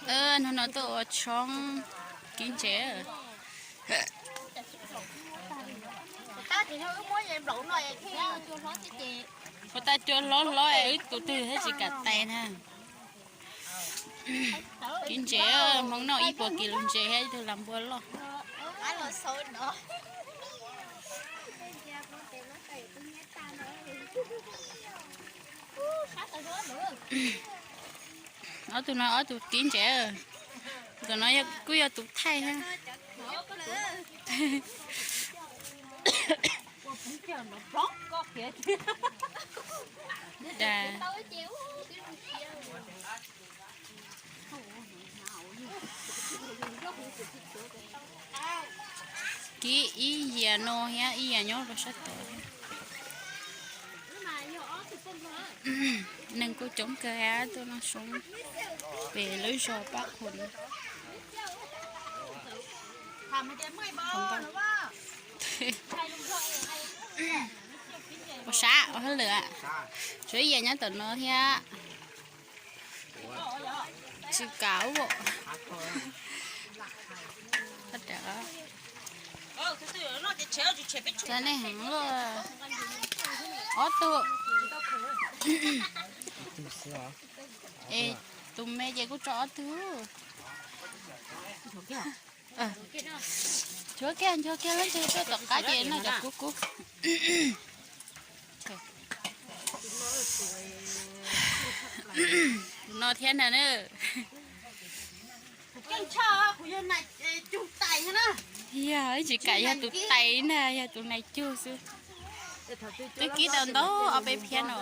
Hnub no tuaj ua tshoob kib ntses. Ua tau cua hlob hlob es wb tus twg thiaj tsis kam tais na. Kib ntses, Hmoob noj ib puas kis lus ntses thiab ib tug las npua loj. Ob tug no ob tug kib ntses, tus no kuj yog tus thaij thiab. Kib ib yias no thiab ib yias nyob rau sab tod thiab. Neeg kuj coob kawg thiab tuaj noj soob pem lub zos Paj Qhum. Ua sab ua hauj lwm, tshuav ib yias nyob tom no thiab. Tsis kav ua. Txav nej heev luaj. Ob tug. Es tus me ces kuj tso ob tug. Nchuav kiag, nchuav kiag lub ntseg tuaj tom qab ces noj cov kub kub. Tus no thiab ntag na. Yog, wb tsis kam yog tus tais ntag, yog tus nais cug xwb. Twb kib tau ntau ob peb phiab no.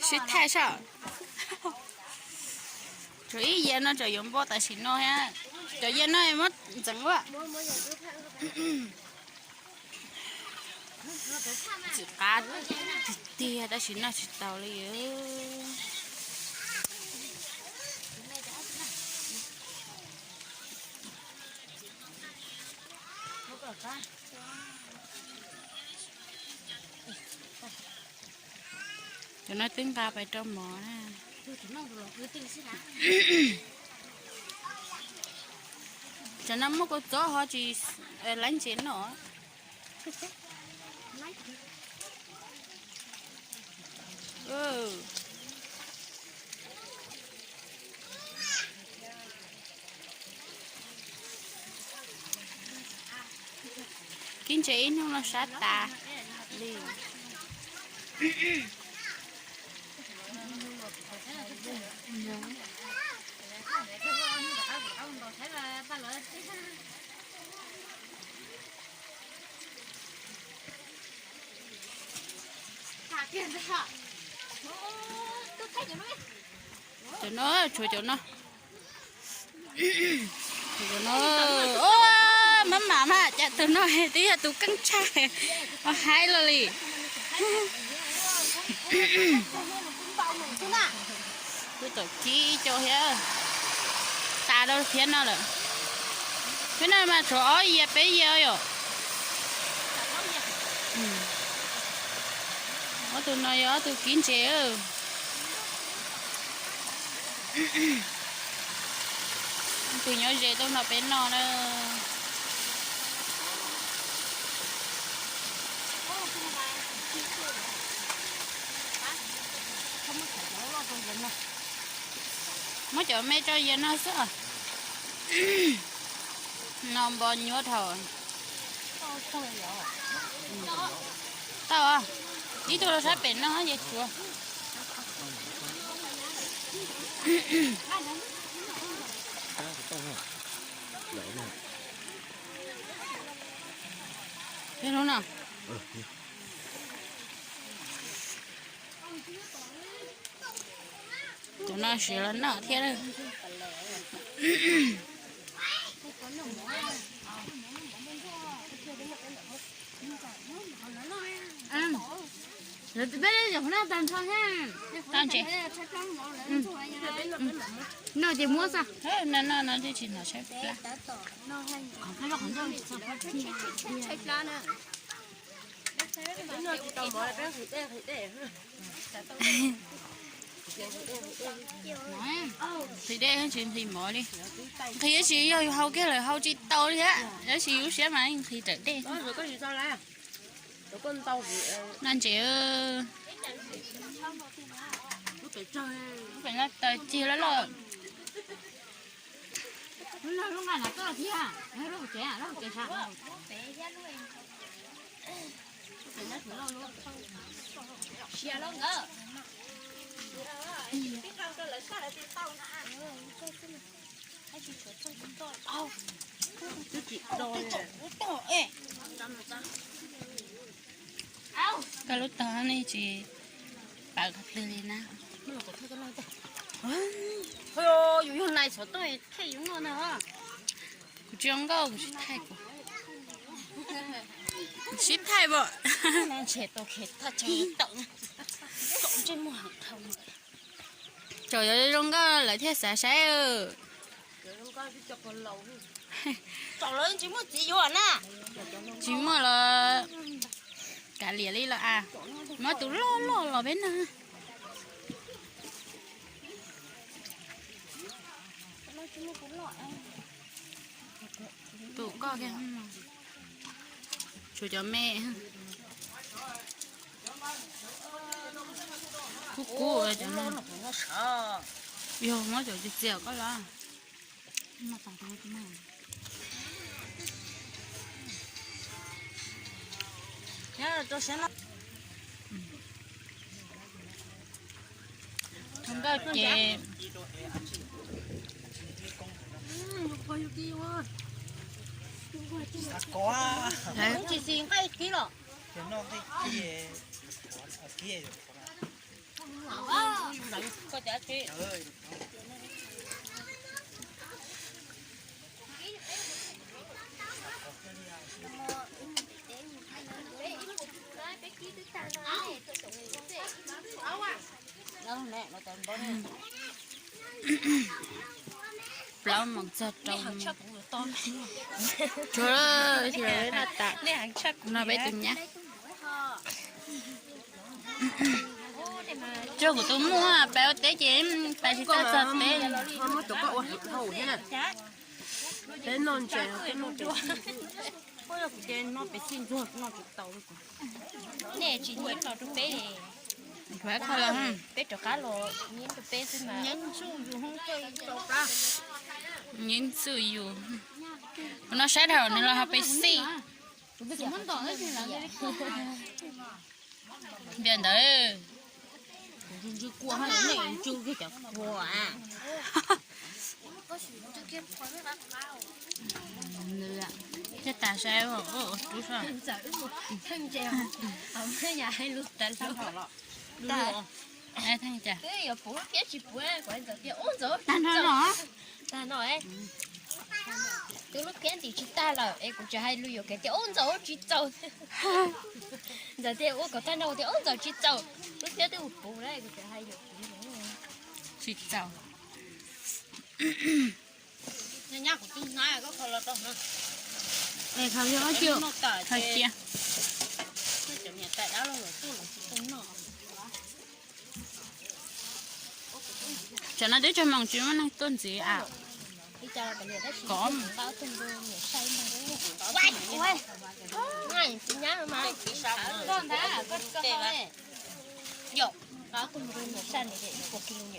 Sib thaij saib. Tshuav ib yias no tseem yuav npo tam sim no thiab. Cov yias no muab ntxeev ua. Txim qab tiag tiag tab sis noj tsis tau li. Cov no twb nqa pais rau mov na. Cov no muab kua txob ho tsis laib ntses noj. Kib ntses ib hnub no sab tas li. Cov no, tshuav cov no. Cov no, mab mam mas cas tus no twb yog tus keeb tshaj, haib los li. Kuj tau kib ib co thiab, tas rau thiab no lawm. Thiab no mas tshuav ob yias peb yias yom. Ob tug no yog ob tug kib ntses. Tus nyob ze tuaj nrog peb noj na. Muab cov me tso yias no xwb. No npo nyuaj dhau. Tau, ib tug rau sab pem no ces tshuav. Peb lub no. Tus no siv los noj thiab. Tau ntses. No ces muab xwb. No no no twb tsis hnov tshaib plab. Nqhis dej tsis nqhis mov li. Nqhis tab sis yog yus hau kiag lawm hau tsis tau li thiab, tab sis yus siab mas nqhis raws dej. Noj ntses, taws cig loj loj. Koj lub tog nej tsis pawv qhov twg li na? Yus yog nais xov tooj thiaj yus noj na. Kuv tsis zoo nkauj, kuv sib thaij kuv. Sib thaij pom. Ntshe tau khe thaj chaw tawm na. Tsom ntsej muag dhau. Tsom yuav zoo nkauj lawv thiaj xav saib. Tsis muaj los kav liam li los as. Muab tus loj loj los peb noj. Tus koj kiag, tshuav cov me. Kub kub cov no. Yog muab cov txias txias koj los. Nkauj ces Plaub moos txog rau. Tsuav, no peb tus nyab. Tsuag kuv tus muaj, pais ua teb ces pais tsis tau txog teb. Peb noj ntses, peb noj pes xij ntsuag, noj pes xij ntsuag noj tsis tau li. Nej tsis nyiam los rau peb, peb rov qab los nyiam rau peb xwb mas. Nyiam txwj yus. Kuv no sab dhau nws los ho pes xij. Ntiaj ntawd. Cov tas sai rub soj. Tag no, twb lub phiab ntim tsis tag lawm es kuv tseem hais lus yuam kev tias ub ntxaus tsis txaus. Ntxawm tias ua kom tag no tias ub ntxaus tsis txaus, lub phiab twb mus puv lawm kuv tseem hais yuam kev. Tsis txaus. Nyab kuv tus hnab koj kho los rau na. Es khav yog ob cwm, khav cia. Cov niam tais dab laug los tuaj los tsis tau noj. Tsam no twb tsog moos tsis muaj neeg tuaj ntxiv a. Kov. Ob tug los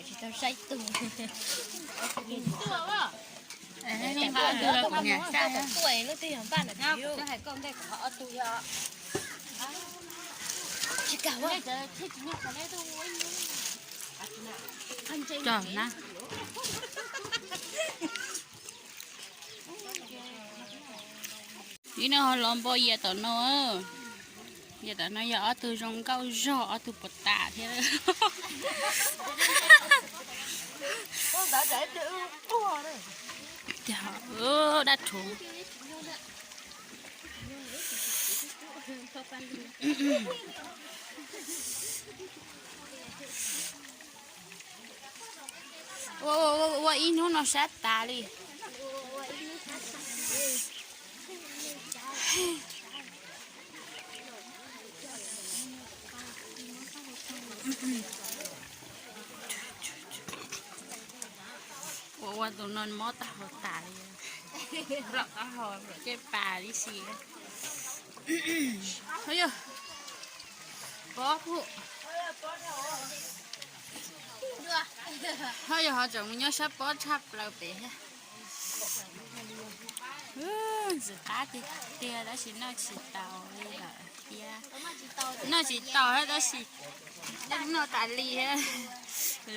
kuv niam saib. Tsis kam ua. Cog na. Ib no ho los npo yias tom no. Yias tom no yog ob tug zoo nkauj zog, ob tug puas tas thiab. Dab rhuv. Ua, ua, ua ib hnub no sab tas li. Tus no mob taub hau tas li, lom taub hau lom caj pas li si. Ho yog pob pum, ho yog ho tseem mus nyob sab pob tshaj plaws pem thiab. Ntxim qab tiag tiag tab sis noj tsis tau li lawm thiab. Noj tsis tau tab sis noj tas li thiab.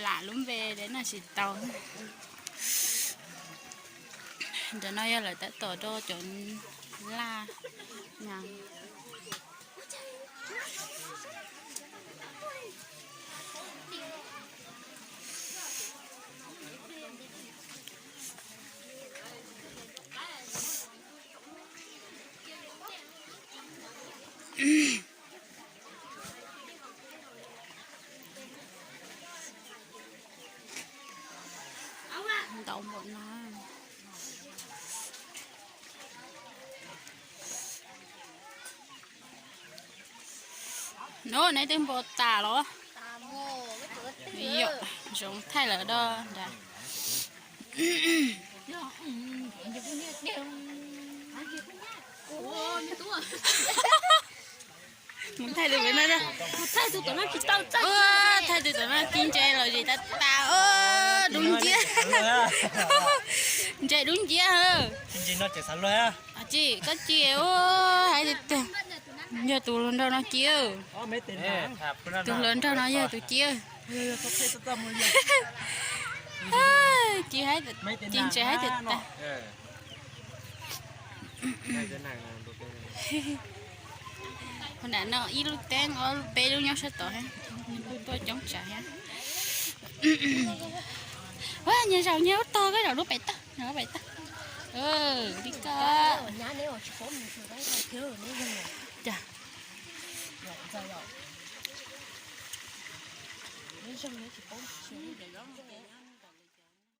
Lam lub npe es noj tsis tau. Ntawm no yog lawv tab tom rau cov laj. Ntau npaum no. No neb twb npau tas los? Yog, zoo thaij lawm do nrad. Mus thaij tus pem no, thaij tus tom no ci ntses los zis tas tas, dub nciab. Ntses dub nciab. Tsis, koj ci, hais tias yog tus hluas nraug no ci. Tus hluas nraug no yog tus ci. Ci, ci ntses hais tias tas. Qhov nram no ib lub teeb, ob lub peb lub nyob sab tod, tuaj coob tsam thiab. Ua nyias zaum nyias lub tog, koj zaum lub pem toj, zaum lub pem toj. Li koj. Cas.